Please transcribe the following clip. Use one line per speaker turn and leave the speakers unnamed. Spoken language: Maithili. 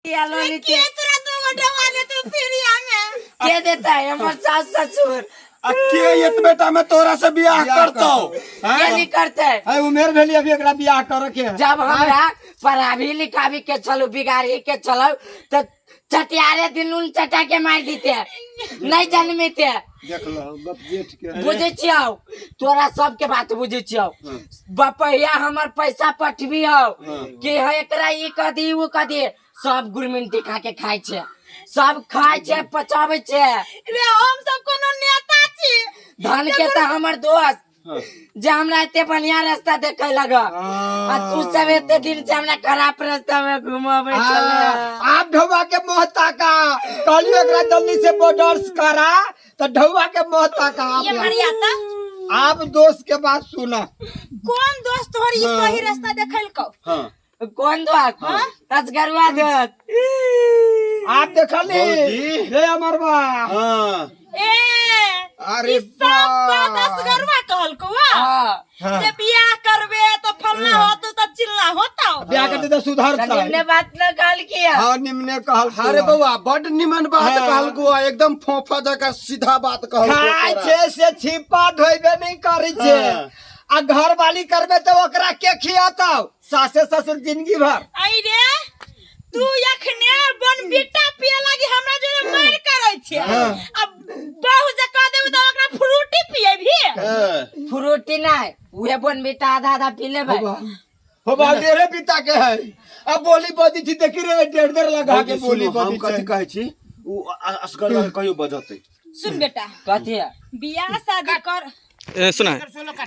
लोन
के तोरा दू गो डबा देतौ फ्रीया में?
के देता है हमर सास ससुर?
आ के एतबे टा में तोरा से बियाह
बियाह
करतौ?
के नहीं करते?
है उमेर भेली अभी एकरा बियाह करे के है।
जब हमरा पढ़ाबी लिखाबी के चलू, बिगाड़ी के चलू, तो चटियारे दिन नून चटा के मार दीते, नहीं जन्मीते।
देख लो बप जेठ के।
बुझै छियौ, तोरा सबके बात बुझै छियौ। बपैया हमर पैसा पठबी हौ कि है एकरा ई कह दी, ऊ कह दी, सब गुरमिंटी खा के खाइ छै, सब खाइ छै, पचाबै छै।
रे हम सब कोनो नेता छी?
धन के तऽ हमर दोस्त जे हमरा एते बढ़िया रास्ता देखे लगा, आ तू सब एते दिन से हमरा खराब रास्ता में घुमाबै छले।
आप ढौआ के मोह ताका, कहलियो एकरा जल्दी से बॉर्डर्स करा तो ढौआ के मोह ताका।
ये मरिया त
आप दोस्त के बात सुना।
कौन दोस्त तोहर ई सही रास्ता देखलकौ?
हाँ।
कौन दोस्त? असगरुआ दोस्त।
आप देखली
भौजी।
रे अमर बा।
हाँ।
ए,
अरे
ई सब बात
बा।
असगरुआ कहलकौ आ?
हाँ।
जे बियाह करबे तो फल्ला होतो तो चिल्ला होतो।
बियाह करते तो सुधरता।
निम्ने बात न कहल किया।
हाँ, निम्ने कहल।
अरे बौआ, बड निमन बात
हाँ।
कहलको, एकदम फोफा जकाँ सीधा बात कहलको।
खाय
तोरा।
छै से छिपा धोइबे नहीं करै छै।
हाँ।
आ घर वाली करबे तो ओकरा के खियातौ? सासे ससुर जिंदगी भर।
आई रे, तू अखने बनबिटा पिए लागी हमरा जोरे मार करै छे, अब बहु जे कह देबे त ओकरा फ्रूटी पिए भी।
हाँ।
फ्रूटी नहीं, उहे बोनबिटा आधा आधा पी लेबै।
हो बा, डेढ़े बीता के है, अब बोली बदी थी, देखी रे, डेढ़ डेढ़ लगा के
भौजी,
बोली
सुनू, हम
बदी
कथी
छै।
कहै छी, उ असगर कहियो बजतै।
सुन बेटा।
कथी है?
बियाह शादी कर।
सुना।